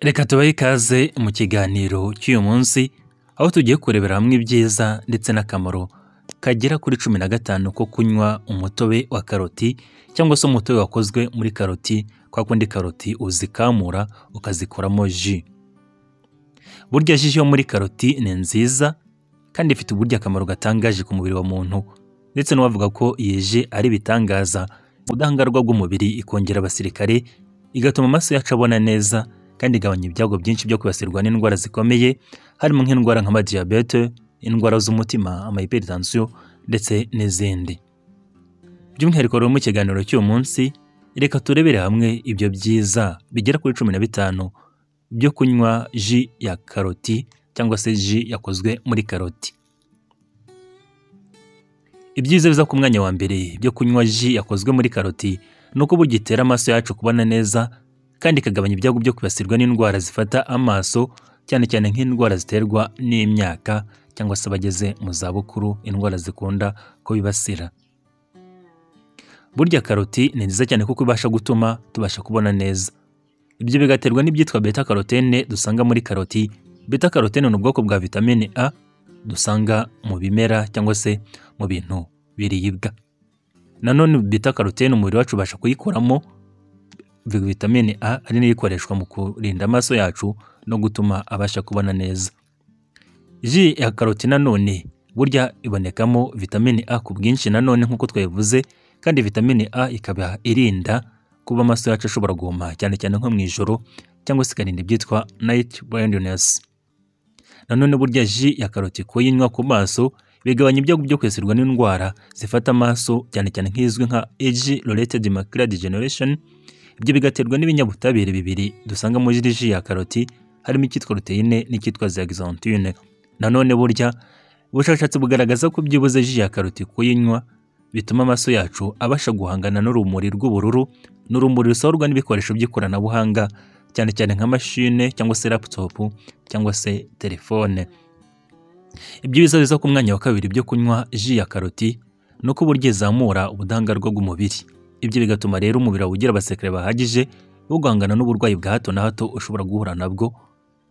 Reka tubahe ikaze mu kiganiro cy'uyu munsi, aho tugiye kurebera hamwe ibyiza ndetse n'akamaro kagera kuri 15 ko kunywa umutobe wa karoti cyangwa se umutobe wakozwe muri karoti, kwa kundi karoti uzikamura ukazikoramo ji. Burya ji yo muri karoti ni nziza kandi ifite uburyo akamaro gatangaje ku mubiri wa muntu, ndetse n'uwavuga ko iyi ji ari ibitangaza, ubudahangarwa bw'umubiri, ikongera abasirikare, igatuma amaso yacu abona neza, kandi igabanya ibyago byinshi byo kwibasirwa n'indwara zikomeye, harimo nk'indwara nka diyabete, indwara z'umutima, ama hypertension ndetse n'izindi. By'umwihariko rero mu kiganiro cy'uyu munsi, reka turebere hamwe ibyo byiza bigera kuri 15 byo kunywa ji ya karoti cyangwa se ji yakozwe muri karoti. Ibyiza biza ku mwanya wa mbere byo kunywa ji yakozwe muri karoti ni uko burya itera amaso yacu kubona neza, kandi ikagabanya ibyago byo kwibasirwa n'indwara zifata amaso, cyane cyane nk'indwara ziterwa n'imyaka cyangwa se abageze mu zabukuru, indwara zikunda kubibasira. Burya karoti ni nziza cyane kuko ibasha gutuma tubasha kubona neza. Ibyo bigaterwa n'ibyitwa beta carotene dusanga muri karoti. Beta carotene ni ubwoko bwa vitamine A dusanga mu bimera cyangwa se mu bintu biribwa. Nanone beta carotene umubiri wacu ubasha kuyikoramo vitamine A, ari nayo ikoreshwa mu kurinda amaso yacu no gutuma abasha kubona neza. Ji ya karoti nanone burya ibonekamo vitamine A ku bwinshi nanone nk'uko twabivuze, kandi vitamine A ikaba irinda kuba amaso yacu ashobora guhuma cyane cyane nko mu ijoro, cyangwa se ikarinda ibyitwa night blindness. Nanone burya ji ya karoti kuyinywa ku maso bigabanya ibyago byo kwibasirwa n'indwara zifata amaso, cyane cyane nk'izwi nka age related macular degeneration. Ibyo bigaterwa n'ibinyabutabire bibiri dusanga muri ji ya karoti, harimo icyitwa luteine n'icyitwa zeaxanthine. Nanone burya ubushakashatsi bugaragaza ko byibuze ji ya karoti kuyinywa bituma amaso yacu abasha guhangana n'urumuri rw'ubururu, n'urumuri rusohorwa n'ibikoresho by'ikoranabuhanga, cyane cyane nka mashine cyangwa se laptop cyangwa se telefone. Ibyo biza ku mwanya wa kabiri byo kunywa ji ya karoti ni uko burya izamura ubudahangarwa bw'umubiri. Ibyo bigatuma rero umubiri wawe ugira abasirikare bahagije bo guhangana n'uburwayi bwa hato na hato ushobora guhura nabwo,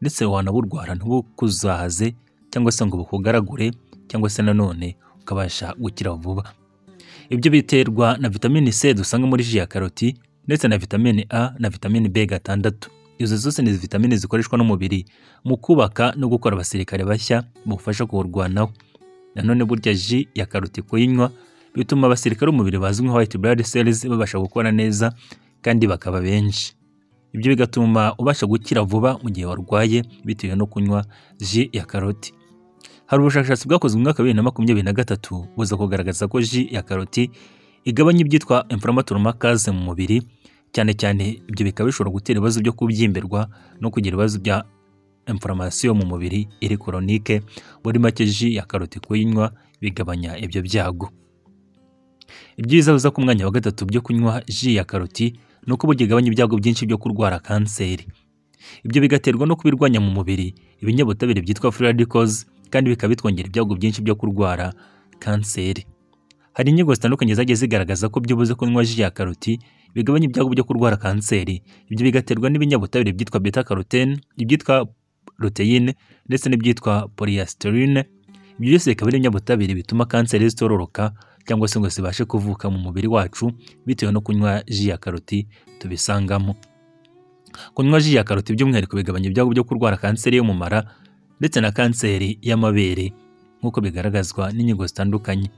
ndetse wanaburwara ntibukuzahaze cyangwa se ngo bukugaragure, cyangwa se nanone ukabasha gukira vuba. Ibyo biterwa na vitamine C dusanga muri ji ya karoti, ndetse na vitamine A na vitamine B6. Izo zose ni vitamine zikoreshwa n'umubiri mu kubaka no gukora abasirikare bashya bufasha kuwurwanaho. Nanone burya ji ya karoti kuyinywa bituma abasirikare b'umubiri bazwi nka white blood cells babasha gukora neza kandi bakaba benshi. Ibyo bigatuma ubasha gukira vuba mu gihe warwaye bitewe no kunywa ji ya karoti. Hari ubushakashatsi bwakozwe mu mwaka wa 2023 buza kugaragaza ko ji ya karoti igabanya ibyitwa inflammatory markers mu mubiri, cyane cyane ibyo bikaba bishobora gutera ibibazo byo kubyimbirwa no kugira ibibazo bya inflammation mu mubiri iri chronique. Muri make ji ya karoti kuyinywa bigabanya ibyo byago. Ibyiza biza ku mwanya wa gatatu byo kunywa ji ya karoti ni uko burya igabanya ibyago byinshi byo kurwara kanseri. Ibyo bigaterwa no kubirwanya mu mubiri ibinyabutabire byitwa free radicals, kandi bikaba bitwongera ibyago byinshi byo kurwara kanseri. Hari inyigo zitandukanye zagiye zigaragaza ko byibuze kunywa ji ya karoti bigabanya ibyago byo kurwara kanseri. Ibyo bigaterwa n'ibinyabutabire byitwa beta carotene, ibyitwa luteine ndetse n'ibyitwa polysterine. Ibyo byose bikaba ari ibinyabutabire bituma kanseri zitororoka cyangwa se ngo zibashe kuvuka mu mubiri wacu bitewe no kunywa ji ya karoti tubisangamo. Kunywa ji ya karoti by'umwihariko bigabanya ibyago byo kurwara kanseri yo mu mara ndetse na kanseri y'amabere nk'uko bigaragazwa n'inyigo zitandukanye.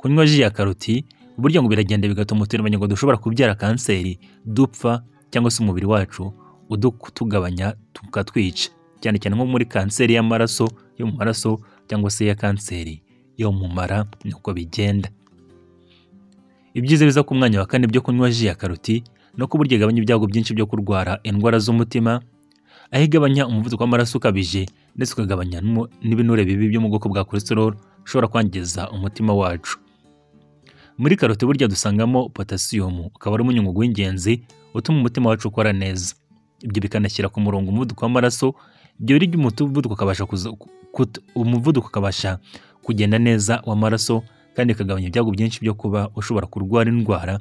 Kunywa ji ya karoti burya ngo biragenda bigatuma uturemangingo dushobora kubyara kanseri dupfa, cyangwa se umubiri wacu utugabanya tukatwica, cyane cyane nko muri kanseri y'amaraso yo mu maraso cyangwa se ya kanseri yo mu mara, nuko bigenda. Ibyiza biza ku mwanya wa kane byo kunywa ji ya karoti no ko burya igabanya ibyago byinshi byo kurwara indwara z'umutima, aho igabanya umuvuduko w'amaraso ukabije ndetse ukagabanya n'ibinure bibi byo mu bwoko bwa cholesterol ushobora kwangiza umutima wacu. Muri karoti burya dusangamo potassium, ukaba ari umunyungugu w'ingenzi utuma umutima wacu ukora neza. Ibyo bikanashyira ku murongo umuvuduko w'amaraso, ibyo birya umuvuduko ukabasha kugenda neza w'amaraso, kandi bikagabanya ibyago byinshi byo kuba ushobora kurwara indwara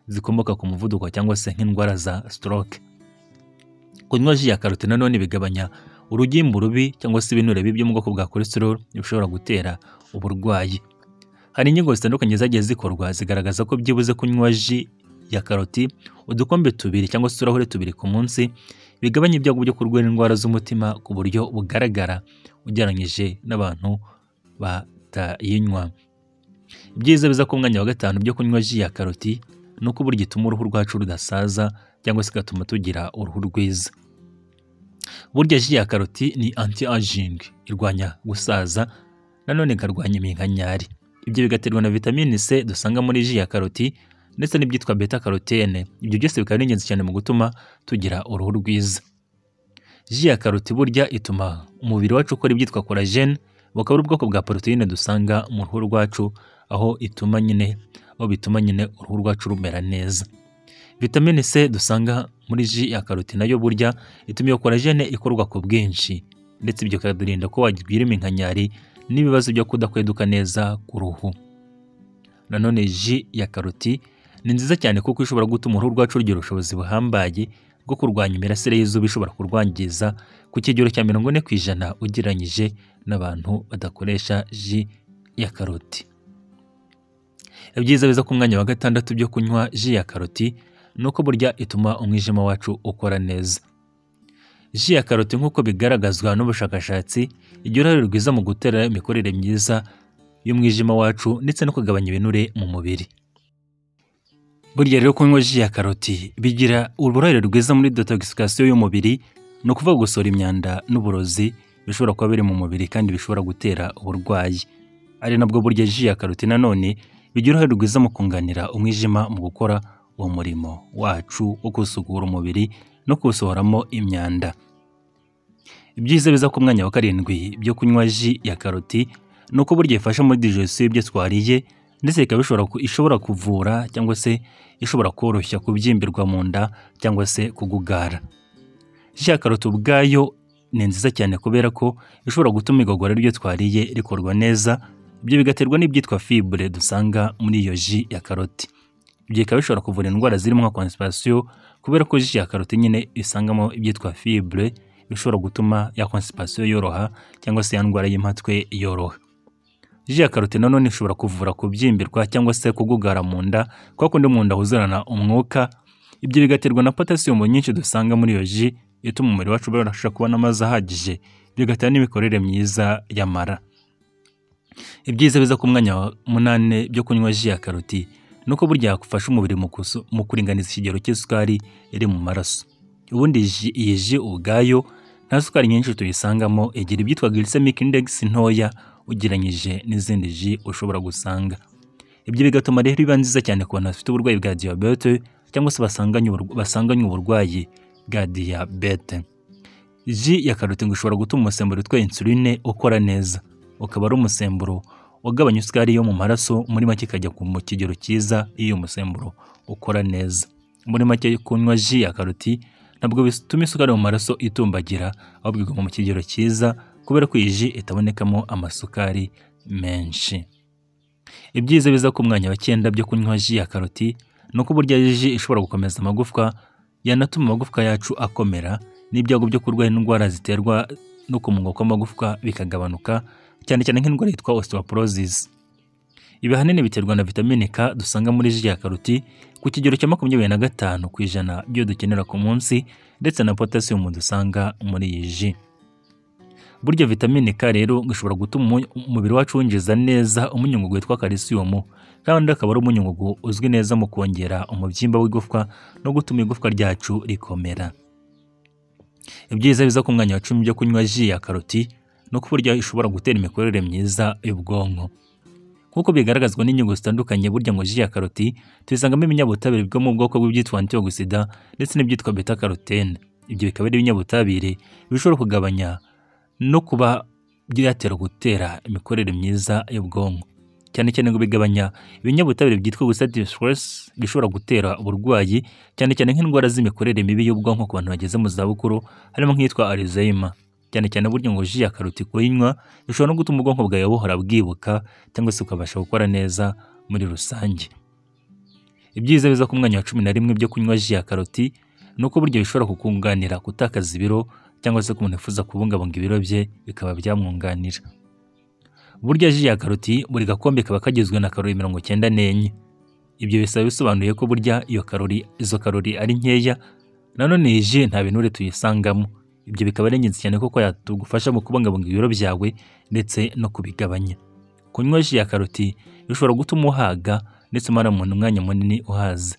zikomoka ku muvuduko cyangwa se nk'indwara za stroke. Kunywa ji ya karoti nanone bigabanya urugimbu rubi cyangwa se ibinure bibi byo mu bwoko bwa cholesterol bishobora gutera uburwayi. Hari inyigo zitandukanye zagiye zikorwa zigaragaza ko byibuze kunywa ji ya karoti udukombe 2 cyangwa se uturahure 2 ku munsi bigabanya ibyago byo kurwara indwara z'umutima ku buryo bugaragara ugereranyije n'abantu batayinywa. Ibyiza biza ku mwanya wa 5 byo kunywa ji ya karoti ni uko burya ituma uruhu rwacu rudasaza cyangwa se igatuma tugira uruhu rwiza. Burya ji ya karoti ni anti-aging, irwanya gusaza nanone ikarwanya iminkanyari. Ibyo bigaterwa na vitamine C dusanga muri ji ya karoti ndetse n'ibyitwa beta carotene. Ibyo byose bikaba ari ingenzi cyane mu gutuma tugira uruhu rwiza. Ji ya karoti burya ituma umubiri wacu ukora ibyitwa collagen, bukaba ari ubwoko bwa poroteyine dusanga mu ruhu rwacu, aho bituma nyine uruhu rwacu rumera neza. Vitamine C dusanga muri ji ya karoti nayo burya ituma iyo collagen ikorwa ku bwinshi, ndetse ibyo bikadurinda ko wagira iminkanyari n'ibibazo byo kudakweduka neza ku ruhu. Nanone ji ya karoti ni nziza cyane kuko ishobora gutuma uruhu rwacu rugira ubushobozi buhambaye bwo kurwanya imirasire y'izuba ishobora kurwangiza ku kigero cya 40% ugereranyije n'abantu badakoresha ji ya karoti. Ibyiza biza ku mwanya wa 6 byo kunywa ji ya karoti ni uko burya ituma umwijima wacu ukora neza. Ji ya karoti nk'uko bigaragazwa n'ubushakashatsi igira uruhare rwiza mu gutera imikorere myiza y'umwijima wacu ndetse no kugabanya ibinure mu mubiri. Burya rero kunywa ji ya karoti bigira uruhare rwiza muri detoxification y'umubiri, ni ukuvuga gusohora imyanda n'uburozi bishobora kuba biri mu mubiri kandi bishobora gutera uburwayi. Ari nabwo burya ji ya karoti nanone bigira uruhare rwiza mu kunganira umwijima mu gukora uwo murimo wacu wo gusukura umubiri no kuwusohoramo imyanda. Ibyiza biza ku mwanya wa 7 byo kunywa ji ya karoti ni uko burya ifasha muri digestion y'ibyo twariye, ndetse ikaba ishobora kuvura cyangwa se ishobora koroshya kubyimbirwa mu nda cyangwa se kugugara. Ji ya karoti ubwayo ni nziza cyane kubera ko ishobora gutuma igogora ry'ibyo twariye rikorwa neza, ibyo bigaterwa n'ibyitwa fibre dusanga muri iyo ji ya karoti. Ibyo bikaba bishobora kuvura indwara zirimo nka constipation, kubera ko ji ya karoti nyine isangamo ibyitwa fibre bishobora gutuma ya constipation yoroha cyangwa se ya ndwara y'impatwe yoroha. Ji ya karoti nanone ishobora kuvura kubyimbirwa cyangwa se kugugara mu nda, kwa kundi mu nda huzurana umwuka. Ibyo bigaterwa na potassium nyinshi dusanga muri iyo ji ituma umubiri wacu ubasha kubona amazi ahagije, bigatera n'imikorere myiza y'amara. Ibyiza biza ku mwanya wa 8 byo kunywa ji ya karoti ni uko burya yakufasha umubiri mu kuringaniza ikigero cy'isukari iri mu maraso. Ubundi iyi ji ubwayo nta sukari nyinshi tuyisangamo, igira ibyitwa glycemic index ntoya ugereranyije n'izindi ji ushobora gusanga. Ibyo bigatuma rero iba nziza cyane ku bantu bafite uburwayi bwa diyabete cyangwa se basanganywe uburwayi bwa diyabete. Ji ya karoti ngo ishobora gutuma umusemburo witwa insuline ukora neza, ukaba ari umusemburo ugabanya isukari yo mu maraso, muri make ikajya ku kigero cyiza iyo umusemburo ukora neza. Muri make kunywa ji ya karoti ntabwo bituma isukari mu maraso itumbagira, ahubwo iguma mu kigero cyiza kubera ko iyi ji itabonekamo amasukari menshi. Ibyiza biza ku mwanya wa 9 byo kunywa ji ya karoti ni uko burya ji ishobora gukomeza amagufwa, yanatuma amagufwa yacu akomera, n'ibyago byo kurwara indwara ziterwa no kumungwa kw'amagufwa bikagabanuka, cyane cyane nk'indwara yitwa osteoporosis. Ibi ahanini biterwa na vitamine K dusanga muri ji ya karoti ku kigero cya 25% byo dukenera ku munsi, ndetse na potassium dusanga muri iyi ji. Burya vitamine K rero ishobora gutuma umubiri wacu winjiza neza umunyungugu witwa calcium, kandi akaba ari umunyungugu uzwi neza mu kongera umubyimba w'igufwa no gutuma igufwa ryacu rikomera. Ibyiza biza ku mwanya wa 10 byo kunywa ji ya karoti no burya ishobora gutera imikorere myiza y'ubwonko. Nk'uko bigaragazwa n'inyigo zitandukanye, burya ngo ji ya karoti tuyisangamo ibinyabutabire bwo mu bwoko bw'ibyitwa antioxidant ndetse n'ibyitwa beta carotene. Ibyo bikaba ari ibinyabutabire bishobora kugabanya no kuba byatera gutera imikorere myiza y'ubwonko. Cyane cyane ngo bigabanya ibinyabutabire byitwa oxidative stress bishobora gutera uburwayi, cyane cyane nk'indwara z'imikorere mibi y'ubwonko ku bantu bageze mu zabukuru, harimo nk'iyitwa Alzheimer. Cyane cyane burya ngo ji ya karoti kuyinywa bishobora no gutuma ubwonko bwawe buhora bwibuka cyangwa se ukabasha gukora neza muri rusange. Ibyiza biza ku mwanya wa 11 byo kunywa ji ya karoti ni uko burya bishobora kukunganira gutakaza ibiro cyangwa se ku muntu wifuza kubungabunga ibiro bye bikaba byamwunganira. Burya ji ya karoti buri gakombe kaba kagizwe na karori 94. Ibyo bisaba bisobanuye ko burya iyo karori izo karori ari nkeya. Nanone iyi ji nta binure tuyisangamo. Ibyo bikaba ari ingenzi cyane kuko yatugufasha mu kubungabunga ibiro byawe ndetse no kubigabanya. Kunywa ji ya karoti bishobora gutuma uhaga ndetse umara mu mwanya munini uhaze.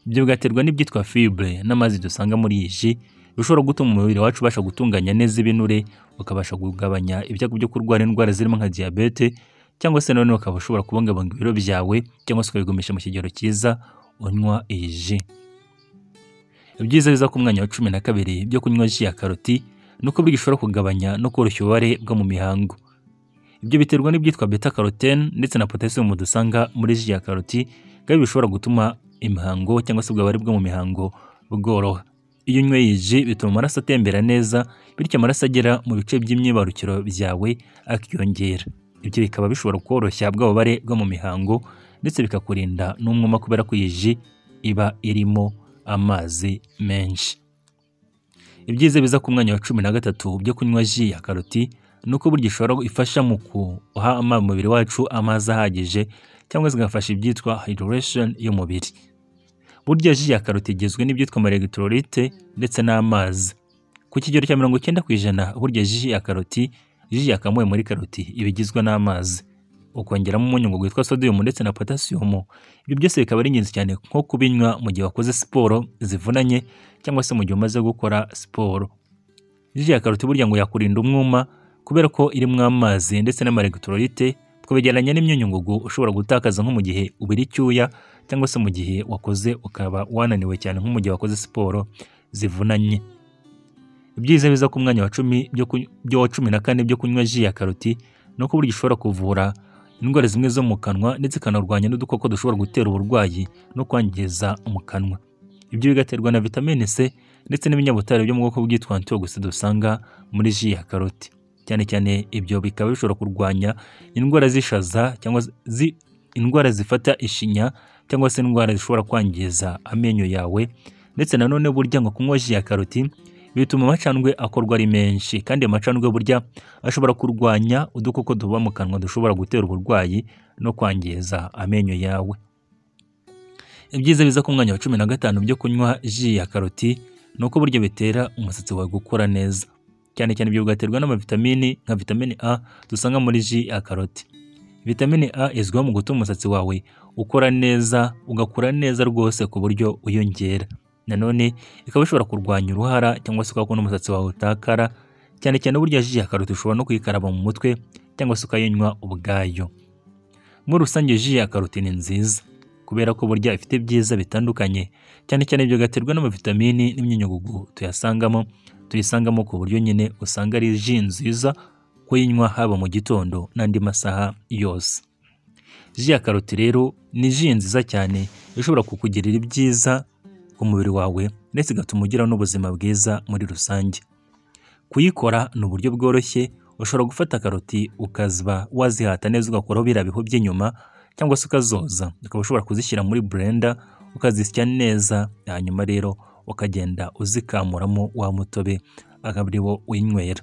Ibyo bigaterwa n'ibyitwa fibre n'amazi dusanga muri iyi ji, bishobora gutuma umubiri wacu ubasha gutunganya neza ibinure, ukabasha kugabanya ibyago byo kurwara indwara zirimo nka diyabete, cyangwa se nanone ukaba ushobora kubungabunga ibiro byawe cyangwa se ukabigumisha mu kigero cyiza unywa iyi ji. Ibyiza biza ku mwanya wa 12 byo kunywa ji ya karoti ni uko burya ishobora kugabanya no koroshya ububabare bwo mu mihango. Ibyo biterwa n'ibyitwa beta carotene ndetse na potassium dusanga muri ji ya karoti, kandi bishobora gutuma imihango cyangwa se ububabare bwo mu mihango bworoha. Iyo unyweye iyi ji bituma amaraso atembera neza, bityo amaraso agera mu bice by'imyibarukiro byawe akiyongera. Ibyo bikaba bishobora koroshya bwa bubabare bwo mu mihango ndetse bikakurinda n'umwuma kubera ko iyi ji iba irimo amazi menshi. Ibyiza biza ku mwanya wa 13 byo kunywa ji ya karoti ni uko burya ishobora ifasha mu guha umubiri wacu amazi ahagije cyangwa se igafasha ibyitwa hydration y'umubiri. Burya ji ya karoti igizwe n'ibyitwa amaelectrolyte ndetse n'amazi. Ku kigero cya 90% burya ji ya karoti, ji yakamuwe muri karoti iba igizwe n'amazi, ukongeramo umunyu witwa sodium ndetse na potassium. Ibyo byose bikaba ari ingenzi cyane nko kubinywa mu gihe wakoze siporo zivunanye cyangwa se mu gihe umaze gukora siporo. Ji ya karoti burya ngo yakurinda umwuma kubera ko irimo amazi ndetse n'amaelectrolyte, twabigereranya n'imyunyungugu ushobora gutakaza nko mu gihe ubira icyuya cyangwa se mu gihe wakoze ukaba wananiwe cyane nko mu gihe wakoze siporo zivunanye. Ibyiza biza ku mwanya wa 10 byo 14 byo kunywa ji ya karoti ni uko burya ishobora kuvura indwara zimwe zo mu kanwa ndetse ikanarwanya n'udukoko dushobora gutera uburwayi no kwangiza mu kanwa. Ibyo bigaterwa na vitamine C ndetse n'ibinyabutabire byo mu bwoko bwitwa antioxidants dusanga muri ji ya karoti. Cyane cyane ibyo bikaba bishobora kurwanya indwara z'ishaza cyangwa indwara zifata ishinya cyangwa se indwara zishobora kwangiza amenyo yawe. Ndetse nanone burya ngo kunywa ji ya karoti bituma amacandwe akorwa ari menshi, kandi amacandwe burya ashobora kurwanya udukoko tuba mu kanwa dushobora gutera uburwayi no kwangiza amenyo yawe. Ibyiza biza ku mwanya wa 15 byo kunywa ji ya karoti ni uko burya bitera umusatsi wawe gukura neza. Cyane cyane ibyo bigaterwa n'amavitamini nka vitamine A dusanga muri ji ya karoti. Vitamine A izwiho mu gutuma umusatsi wawe ukora neza, ugakura neza rwose ku buryo wiyongera. Nanone ikaba ishobora kurwanya uruhara cyangwa se ko n'umusatsi wawe utakara. Cyane cyane burya ji ya karoti ushobora no kuyikaraba mu mutwe cyangwa se ukayinywa ubwayo. Muri rusange ji ya karoti ni nziza kubera ko burya ifite ibyiza bitandukanye, cyane cyane ibyo bigaterwa n'amavitamini n'imyunyungugu tuyisangamo ku buryo nyine usanga ari ji nziza kuyinywa haba mu gitondo n'andi masaha yose. Ji ya karoti rero ni ji nziza cyane ishobora kukugirira ibyiza ku mubiri wawe ndetse igatuma ugira n'ubuzima bwiza muri rusange. Kuyikora ni uburyo bworoshye, ushobora gufata karoti ukaziba wazihata neza ugakuraho biriya bihu by'inyuma cyangwa se ukazoza, ukaba ushobora kuzishyira muri blender ukazisya neza, hanyuma rero ukagenda uzikamuramo wa mutobe akaba ari wo uyinywera.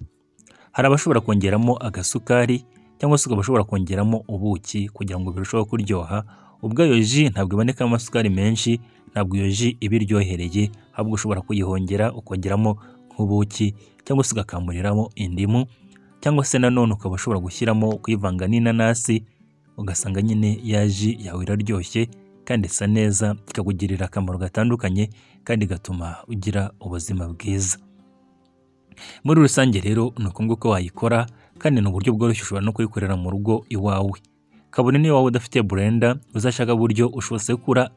Hari abashobora kongeramo agasukari cyangwa se ukaba ushobora kongeramo ubuki kugira ngo birusheho kuryoha. Ubwayo ji ntabwo ibonekamo amasukari menshi, ntabwo iyo ji iba iryohereye, ahubwo ushobora kuyihongera ukongeramo nk'ubuki cyangwa se ugakamuriramo indimu, cyangwa se nanone ukaba ushobora gushyiramo kuyivanga n'inanasi, ugasanga nyine ya ji yawe iraryoshye kandi isa neza, ikakugirira akamaro gatandukanye kandi igatuma ugira ubuzima bwiza. Muri rusange rero ni uko nguko wayikora, kandi ni uburyo bworoshye ushobora no kuyikorera mu rugo iwawe. Kabone niyo waba udafite blender, uzashaka uburyo ushobora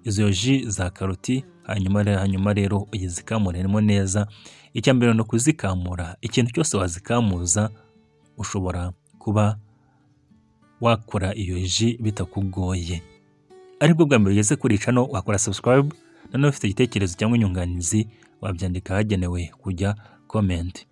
izo ji za karoti, hanyuma rero uyizikamuremo neza. Icya mbere ni ukuzikamura, ikintu cyose wazikamuza ushobora kuba wakora iyo ji bitakugoye. Aribwo bwa mbere ugeze kuri channel wakora subscribe, nanone ufite igitekerezo cyangwa inyunganizi wabyandika ahagenewe kujya comment.